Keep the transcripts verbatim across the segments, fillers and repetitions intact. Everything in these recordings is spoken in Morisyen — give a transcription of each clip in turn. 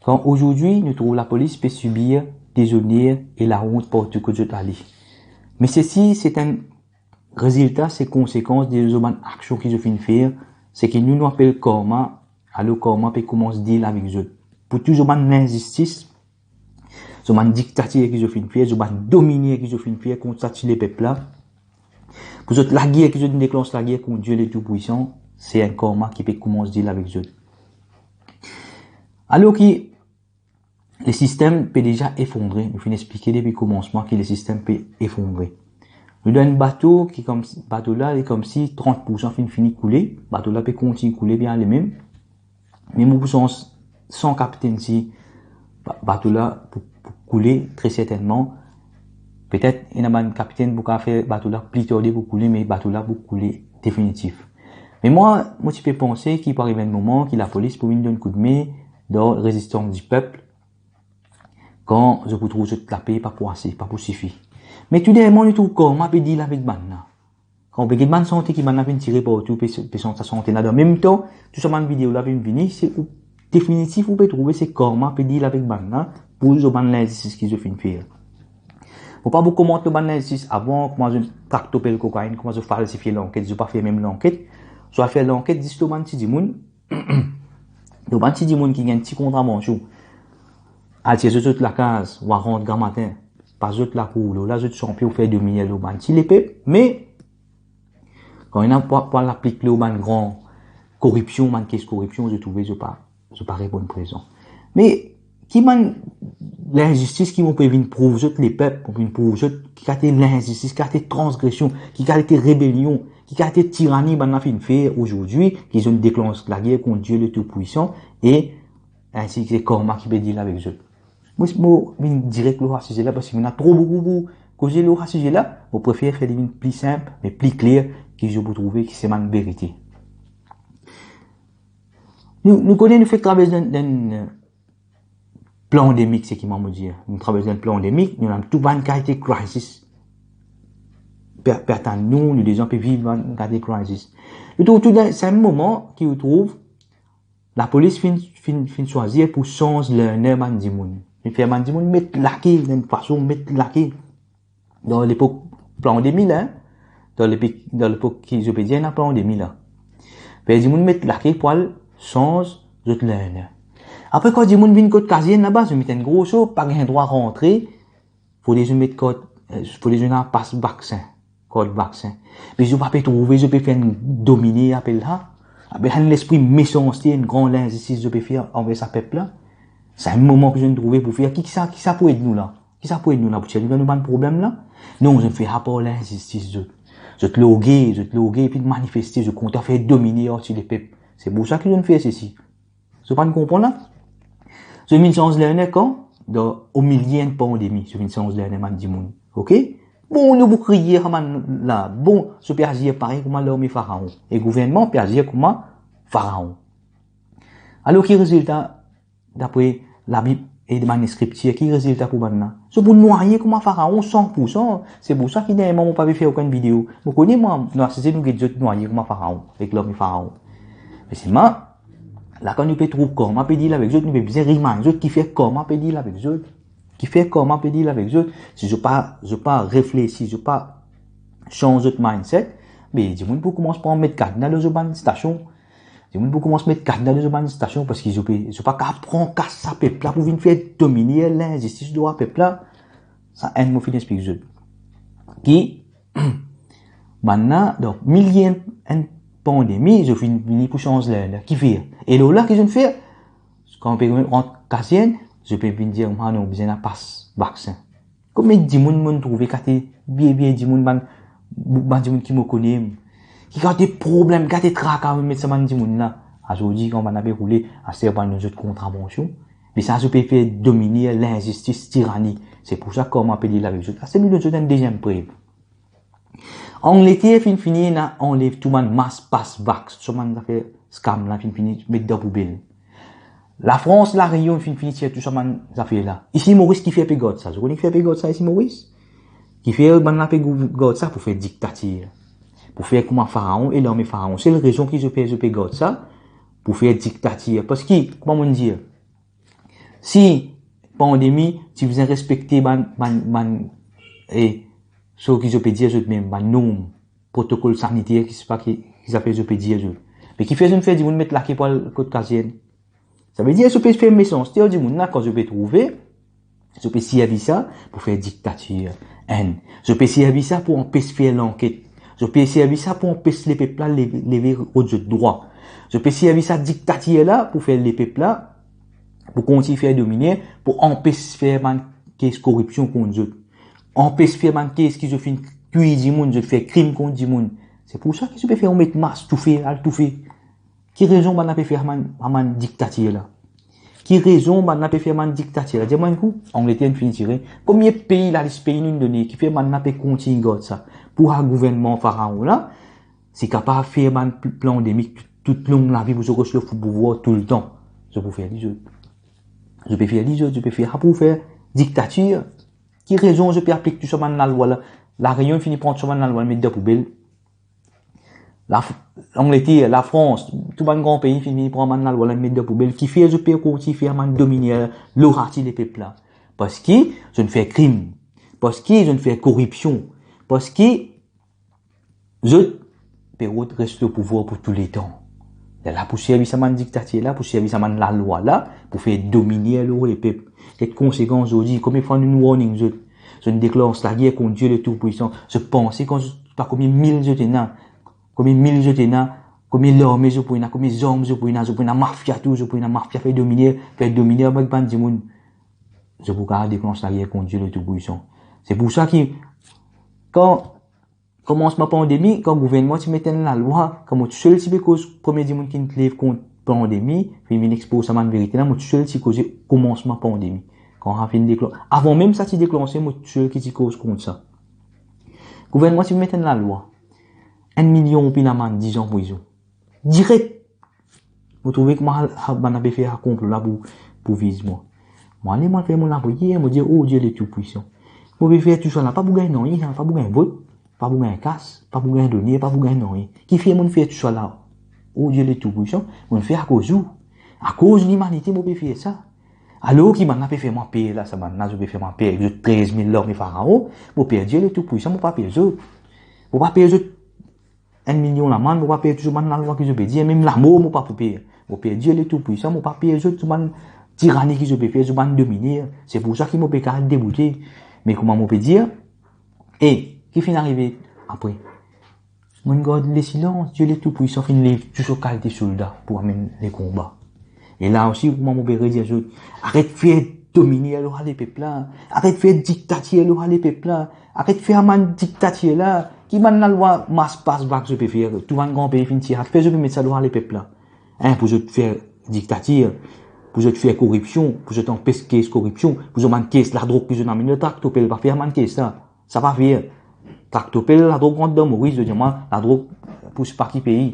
Kan ozordi nou trouv lapolis pe sibir dezoner e laont partou kot zot ale. Me sesi, se enn rezilta, se konsekans de zot bann aksion ki zot finn fer, seki nou, nou apel karma. Alor karma pe koumans deal avek zot pou tou zot bann linzistis, zot bann diktatir ki zot finn fer, zot bann dominer ki zot finn fer kont sa ti lepep la, pou zot lager ki zot deklans lager kont Die le Tout-Puissant, se enn karma ki pe koumans deal avek zot. Alor ki lesistem pe deza efondre, nou finn explike depi komansman ki lesistem pe efondre. Nou dan enn bato ki koumsi, bato la, li koumsi trant poursan finn fini koule, bato la pe kontign koule, bien lemem. Me mo pou sanz san kapitenn si ba-, bato la pou, pou koule, tre sertennman. Petet ena bann kapitenn pou kapav fer bato la pli tarde pou koule, me bato la pou koule definitif. Me mwa, mo ti pe panse ki pou ariv enn moman ki lapolis pou vinn donn koudme dan rezistans dipep, kan zot pou trouv zot lape pa pou ase, pa pou sifi. Me tou dernyerman, nou trouv karma pe deal avek bann la. Kan ou pe get bann sante ki bann la finn tire partou, pe, pe sant sa sante la. Dan mem tan, tou sa bann video la finn vini, se ou definitif ou pe trouve se karma pe deal avek bann la pou zot bann linzistis ki zot finn fer. Mo pa pou komant lor bann linzistis avan, kouma zot traktopel kokainn, kouma zot falsifie lanket, zot pa fer mem lanket, zot al fer lanket zis lor bann ti dimoun, lor bann ti dimoun ki gagn ti kontravansion, al tir zot, zot lakaz, ou al rant gramatin, pa zot lakour, lor la zot sanpion fer dominer lor bann ti lepep. Me kan ena pou, pou al aplik lor bann gran koripsion, bann kes koripsion, zot trouve zot pa, zot pa reponn prezan. Me ki bann linzistis ki mo pe vinn prouv zot lepep, mo vinn prouv zot ki kalite linzistis, ki kalite transgresion, ki kalite rebelion, ki kalite tirani bann la finn fer ozordi, ki zot deklans lager kont Die le Tout-Puissant, e ensi se karma ki pe deal avek zot. Mo, mo vinn direk lor sa size la, parski ena tro boukou pou koze lor sa size la, mo prefer fer li vinn pli sinp, me pli kler, ki zot pou trouve ki se bann verite. Nou, nou kone nou fek travers dan, dan, eh, plandemik, seki mo dir. Nou travers dan plandemik, nou ena tou bann kalite crisis pe, pe atann nou, nou deza pe viv bann kalite crisis. Nou trouv tou dan, se enn moman ki ou trouv lapolis finn, finn, finn swazir pou sanz lerner bann dimoun. Finn fer bann dimoun met lake, dan enn fason met lake. Dan lepok plandemi la, dan lepok, dan lepok ki zot pe dir ena plandemi la, fer dimoun met lake pou al sanz zot lerner. Apre, kan dimoun vinn kot kazienn laba, zot met enn gro so, pa gagn drwa rantre, fode zot met kart, eh, fode zot ena pas vaksin, kart vaksin. Me zot pa pe trouve, zot pe fer enn domine apel la. Apel la enn lespri mesanste, enn gran linzistis zot pe fer anver sa pep la. Sa enn moman ki zot trouve pou fer. Ki, kisa, kisa pou ed nou la? Kisa pou ed nou la pou tir nou dan nou bann problem la? Non, zot fer apar linzistis zot. Zot lorge, zot lorge, epi manifeste, zot kontan fer domine ar ti lepep. Se pou sa ki zot fer sesi. Zot pa konpran la? Zot vinn sanz lerner kan? Dan, omilie enn pandemi, zot vinn sanz lerner bann dimoun. Oke? Bon, nou pou kriye sa bann la. Bon, zot pe azir parey kouma larme Faraon. E gouvernman pe azir kouma Faraon. Alor, ki rezilta, dapre Labib e bann Leskriptir, ki rezilta pou bann la? Zot pou nwaye kouma Faraon san pou san. Se pou sa ki dernyerman mo pa pe fer okenn video. Mo kone mwa, nou asize nou get zot nwaye kouma Faraon, ek larme Faraon. Me selman, la kan nou pe trouv karma pe deal avek zot, nou pe bizin remind zot kifer karma pe deal avek zot. Kifer karma pe deal avek zot. Si zot pa, zot pa reflesi, zot pa sanz zot mindset, be dimoun pou koumans pran met kadna dan zot bann stasion. Dimoun pou koumans met kadna dan zot bann stasion, parski zot pe, zot pa kapav pran kas sa pep la pou vinn fer domine linzistis lor sa pep la. Sa enn mo finn explik zot. Ki bann la, donk, milie enn, enn pandemi, zot finn vini pou sanz lerner. Kifer? E lor la, ki zot fer? Kan pe rant kazienn, zot pe vinn dir, "Ah non, bizin ena pas vaksin." Konbien dimoun mo'nn trouve kalite vie, vie dimoun, bann, bann dimoun ki mo kone, ki kalite problem, kalite traka met sa bann dimoun la? Azordi, kan bann la pe roule, aster bann donn zot kontravansion. Me sa, zot pe fer domine linzistis, tirani. Se pou sa karma pe deal avek zot. Aster nou donn zot enn deziem prev. Angleter finn fini ena anlev tou bann mas, pas, vax, tou sa bann zafer scam la finn fini met dan poubel. Lafrans, La Réunion finn fini tir tou sa bann zafer la. Isi Moris, kifer pe gard sa? Zot kone kifer pe gard sa isi Moris? Kifer bann la pe gou-, gard sa? Pou fer diktatir. Pou fer kouma Faraon e larme Faraon. Sel rezon ki zot fer, zot pe gard sa, pou fer diktatir. Parski, kouma mo'nn dir, Si pandemi, ti bizin respekte bann, bann, bann, e, so ki zot pe dir zot mem, bann norm, protokol saniter, ki sepa ki, ki zafer zot pe dir zot. Me kifer zot fer dimoun met lake pou al kot kazern? Savedir zot pe fer mesanste ar dimoun la kan zot pe trouve, zot pe servi sa pou fer diktatir. Enn, zot pe servi sa pou anpes fer lanket. Zot pe servi sa pou anpes lepep la leve, leve rod zot drwa. Zot pe servi sa diktatir la pou fer lepep la, pou kontign fer domine, pou anpes fer bann kes koripsion kont zot. Anpes fer bann kes ki zot finn twi dimoun, zot fer krim kont dimoun. Se pou sa ki zot pe fer ou met mas, toufe, al toufe. Ki rezon bann la pe fer bann, bann diktatir la? Ki rezon bann la pe fer bann diktatir la? Dir mwa enn kou, Angleter inn fini tire. Komie pei, lalis pei nou'nn done, kifer bann la pe kontign gard sa? Pou sa gouvernman Faraon la, si kapav fer bann pl-, pandemi tout, tout long lavi pou zot res lor pouvwar toultan, zot pou fer li zot. Zot pe fer li zot, zot pe fer sa pou fer diktatir. Ki rezon zot pe aplik tou sa bann lalwa la? Lareyon fini pran tou sa bann lalwa, met dan poubel. La, Angleter, Lafrans, tou bann gran pei fini pran bann lalwa la, met dan poubel. Kifer zot pe kontign fer bann dominer lor sa ti lepep la? Parski zot inn fer krim. Parski zot inn fer koripsion. Parski zot pe rod res lor pouvwar pou touletan. Lerla pou servi sa bann diktatir la, pou servi sa bann lalwa la, pou fer dominer lor lepep. Get konsekans zordi, komie fwa nou'nn warning zot, zot inn deklanse lager kont Die le Tout-Puissant. Zot panse kan zot, pa komie mil zot ena, komie mil zot ena, komie larme zot pou ena, komie zarm zot pou ena, zot pou ena mafia tou, zot pou ena mafia fer dominer, fer dominer avek bann dimoun. Zot pou kapav deklanse lager kont Die le Tout-Puissant. Se pou sa ki, kan komansman pandemi, kan gouvernman ti met enn lalwa, kan mo tousel ti pe koz, premie dimoun ki'nn lev kont pandemi, finn vinn expoz sa bann verite la, mo tousel ti koze komansman pandemi. Kan sa finn deklan-, avan mem sa ti deklanse, mo tousel ki ti koz kont sa. Gouvernman ti met enn lalwa, enn milion roupi lamann, diz an prizon. Direk. Mo trouve kouma sa, sa bann la pe fer sa konplo la pou, pou viz mwa. Mo ale, mo al fer mo lapriyer, mo dir, "O Die le Tout-Puissant, mo pe fer tou sa la, pa pou gagn nanye, pa pou gagn vot, pa pou gagn kas, pa pou gagn done, pa pou gagn nanye. Kifer mo'nn fer tou sa la? O Die le Tout-Puissant, mo'nn fer akoz ou. Akoz limanite mo pe fer sa. Alor ki bann la pe fer mwa per la, sa bann la, zot pe fer mwa per, zot trez mil larme Faraon, mo per Die le Tout-Puissant, mo pa per zot. Mo pa per zot enn milion lamann, mo pa per tou sa bann lalwa ki zot pe dir, mem lamor mo pa pou per. Mo per Die le Tout-Puissant, mo pa per zot, zot bann tirani ki zot pe fer, zot bann dominer. Se pou sa ki mo pe kapav deboute." Me kouma mo pe dir, e ki finn arive apre? Mo'nn gard lesilans, Die le Tout-Puissant finn lev tou so kalite solda pou amenn lekonba. E la osi, kouma mo pe redir zot, aret fer dominer lor sa lepep la, aret fer diktatir lor sa lepep la, aret fer sa bann diktatir la. Ki bann lalwa mas pas bak zot pe fer? Tou bann gran pei finn tir sa, kifer zot pe met sa lor sa lepep la? Hein, pou zot fer diktatir, pou zot fer koripsion, pou zot anpes kes koripsion, pou zot bann kes ladrog ki zot amenn, Traktopel pa fer sa bann kes la. Sa pa fer. Traktopel, ladrog rant dan Moris, zot dir mwa, ladrog pou sepa ki pei.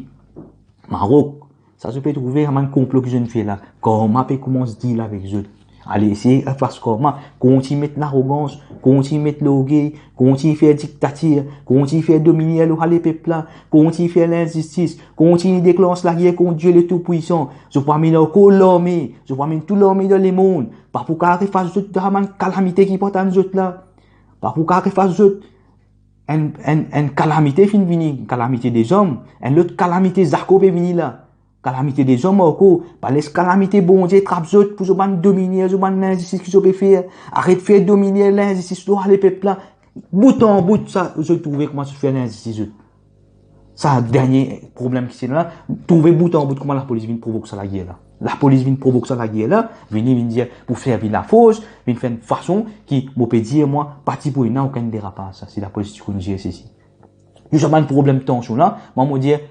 Marok. Sa zot pe trouve sa bann konplo ki zot inn fer la. Karma pe koumans deal avek zot. Ale, esey efas karma. Kontign met larogans, kontign met lorgey, kontign fer diktatir, kontign fer dominer lor sa lepep la, kontign fer linzistis, kontign deklans lager kont Die le Tout-Puissant. Zot pou amenn ankor larme, zot pou amenn tou larme dan lemond. Pa pou kapav efas zot dan sa bann kalamite ki pou atann zot la. Pa pou kapav efas zot. Enn, enn, enn kalamite finn vini, kalamite dezom, enn lot kalamite Zako pe vini la. Kalamite dezom ankor, pa les kalamite Bondie trap zot pou zot bann dominer, zot bann linzistis ki zot pe fer. Aret fer dominer, linzistis lor sa lepep la. Bout an bout sa, zot trouve kouma zot fer linzistis zot. Sa dernie problem ki ti la, trouve bout an bout kouma lapolis vinn provok sa lager la. Lapolis vinn provok sa lager la, vini, vinn dir pou servi lafors, vinn fer enn fason ki, mo pe dir mwa, pa ti pou ena okenn derapaz sa, si lapolis ti konn zere sesi. Tou sa bann problem tansion la, mwa mo dir,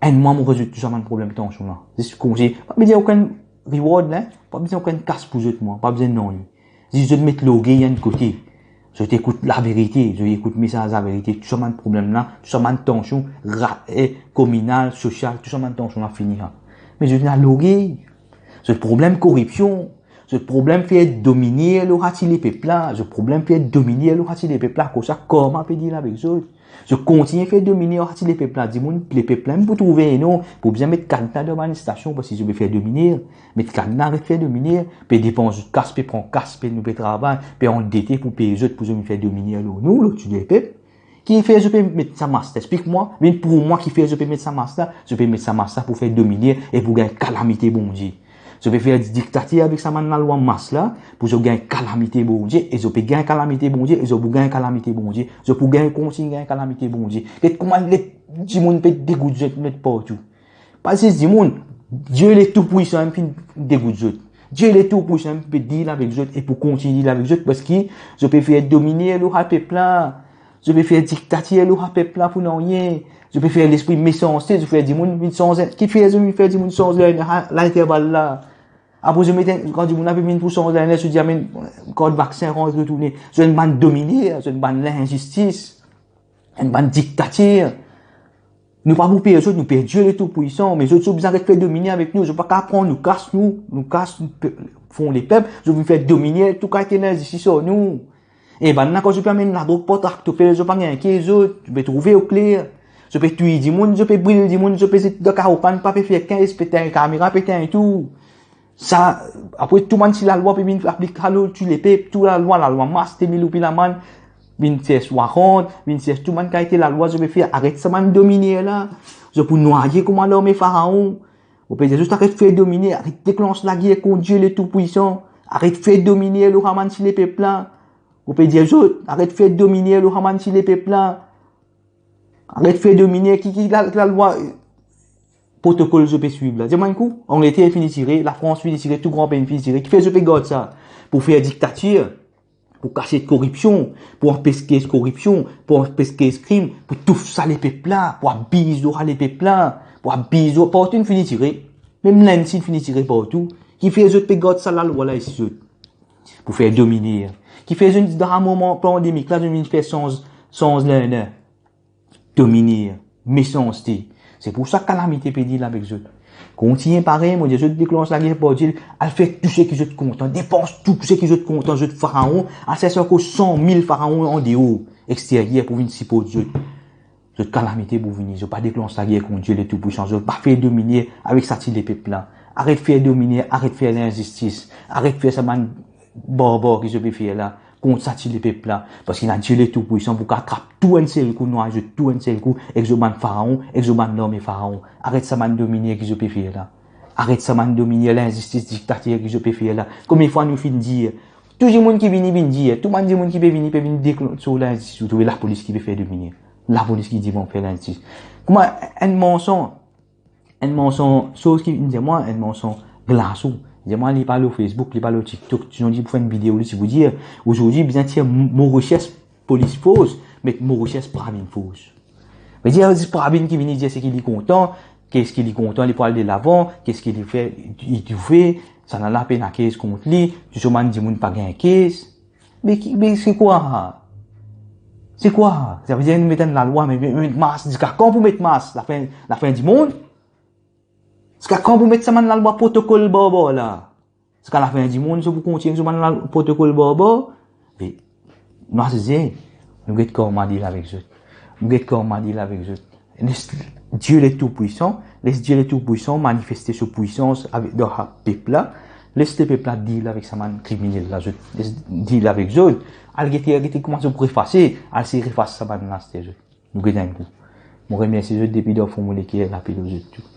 enn mwa mo rezoud tou sa bann problem tansion la. Zis koumsi, pa bizin okenn reward la, pa bizin okenn kas pou zot mwa, pa bizin nanye. Zis zot met lorgey enn kote. Zot ekout laverite, zot ekout mesaz laverite. Tou sa bann problem la, tou sa bann tansion, ra-, e, kominal, sosial, tou sa bann tansion la fini sa. Me zot ena lorgey. Zot problem koripsion. Zot problem fer dominer lor sa ti lepep la. Zot problem fer dominer lor sa ti lepep la. Kosa karma pe deal avek zot. Zot kontign fer dominer ar sa ti lepep la. Dimoun, lepep la mem pou trouve enn non, pou bizin met kadna dan bann stasion, parski zot pe fer dominer. Met kadna, aret fer dominer. Pe depans zot kas, pe pran kas, pe nou pe travay, pe andete pou pey zot, pou zot vinn fer dominer lor nou, lor tou lepep. Kifer zot pe met sa mas la? Explik mwa, vinn prouv mwa kifer zot pe met sa mas la. Zot pe met sa mas la pou fer dominer e pou gagn kalamite Bondie. Zot pe fer diktatir avek sa bann lalwa mas la, pou zot gagn kalamite Bondie, e zot pe gagn kalamite Bondie, e zot pou gagn kalamite Bondie, zot pou gagn, kontign gagn kalamite Bondie. Get kouma le dimoun pe degout zot, met partou. Pa zis dimoun, Dieu le Tout-Puissant finn degout zot. Dieu le Tout-Puissant pe deal avek zot e pou kontign deal avek zot, parski zot pe fer dominer lor sa pep la. Zot pe fer diktatir lor sa pep la pou nanye. Zot pe fer lespri mesanste, zot fer dimoun vinn sanz, kifer zot vinn fer dimoun sanz lerni, ha, linterval la. Apre zot met, kan dimoun la pe vinn pou sanz lerni, zot dir, amenn kart vaksin, rant retourne. Zot enn bann dominer, zot enn bann linzistis, enn bann diktatir. Nou pa pou per zot, nou per Dieu le Tout-Puissant, me zot, zot bizin aret fer dominer avek nou, zot pa kapav pran nou kas, nou, nou kas, nou pe-, fon lepep, zot vinn fer dominer, tou kalite linzistis ar nou. E bann la, kan zot pe amenn ladrog par traktofel, zot pa gagn ki zot, zot pe trouve okler. Zot pe touy dimoun, zot pe bril dimoun, zot pe zet dan karopann, pa pe fer kin, pe tegn kamera, pe tegn tou. Sa, apre tou bann ti lalwa pe vinn aplik lor tou lepep, tou lalwa, lalwa mas, te mil roupi lamann, vinn sers warant, vinn sers tou bann kalite lalwa, zot pe fer, aret sa bann dominer la. Zot pou nwaye kouma larme Faraon. Ou pe dir zot aret fer dominer, aret deklans lager kont Dieu le Tout-Puissant, aret fer dominer lor sa bann ti lepep la. Ou pe dir zot, aret fer dominer lor sa bann ti lepep la. Aret fer dominer, ki, ki la, lalwa, protokol zot pe swiv la. Dir mwa enn kou, Angleter fini tire, Lafrans fini tire, tou gran pei fini tire. Kifer zot pe gard sa? Pou fer diktatir, pou kas koripsion, pou anpes kes koripsion, pou anpes kes krim, pou touf sa lepep la, pou abiz lor sa lepep la, pou abiz lor, partou inn fini tire. Mem Linn ti fini tire partou. Kifer zot pe gard sa lalwa la isi zot? Pou fer dominer. Kifer zot dan sa moman pandemik la, zot vinn fer sanz, sanz lerni? Dominer, mesanste. Se pou sa kalamite pe deal avek zot. Kontign parey, mo dir zot deklans lager par Dieu, al fer tou seki zot kontan, depans tou seki zot kontan, zot Faraon, al sers ankor san mil Faraon andeor, exteryer pou vinn siport zot. Zot kalamite pou vini, zot pa deklans lager kont Dieu le Tout-Puissant, zot pa fer dominer avek sa ti lepep la. Aret fer dominer, aret fer linzistis, aret fer sa bann barbar ki zot pe fer la kont sa ti lepep la, parski ena Dieu le Tout-Puissant pou kapav trap tou enn sel kou, nway zot tou enn sel kou, ek zot bann Faraon, ek zot bann larme Faraon. Aret sa bann dominer ki zot pe fer la. Aret sa bann dominer, linzistis, diktatir ki zot pe fer la. Konbien fwa nou finn dir, tou dimoun ki vini, vinn dir, tou bann dimoun ki pe vini, pe vinn deklans lor linzistis, ou trouve lapolis ki pe fer dominer. Lapolis ki dir bon fer linzistis. Kouma enn marsan, enn marsan, soz ki vinn dir mwa, enn marsan glason. Dir mwa, li pa lor Facebook, li pa lor TikTok, ti zot dir pou fer enn video, li ti pou dir, ozordi, bizin tir mo, mo resers polis fors, met mo resers Parabin fors. Me dir, zis Parabin ki vini dir seki li kontan, ki seki li kontan, li pou al delavan, ki seki li fer, li toufe, sa nana pena kes kont li, tou so bann dimoun pa gagn kes. Me ki, me se kwa? Se kwa? Sa ve dir nou met enn lalwa, me, me met mas, ziska kan pou met mas? Lafin, lafin dimond? Ziska kan pou met sa bann lalwa protokol barbar la? Ziska lafin dimond, zot pou kontign so bann lal-, protokol barbar? Me, nou asize, nou get kouma deal avek zot. Nou get kouma deal avek zot. Les Dieu le Tout-Puissant, les Dieu le Tout-Puissant manifeste so pwisans avek, dan sa pep la. Les lepep la deal avek sa bann kriminel la, zot. Les deal avek zot. Al gete, al gete kouma zot pou refase, al sey refas sa bann la, zot. Nou get enn kou. Mo remersie zot depi dan fon mo leker, lapel lor zot tou.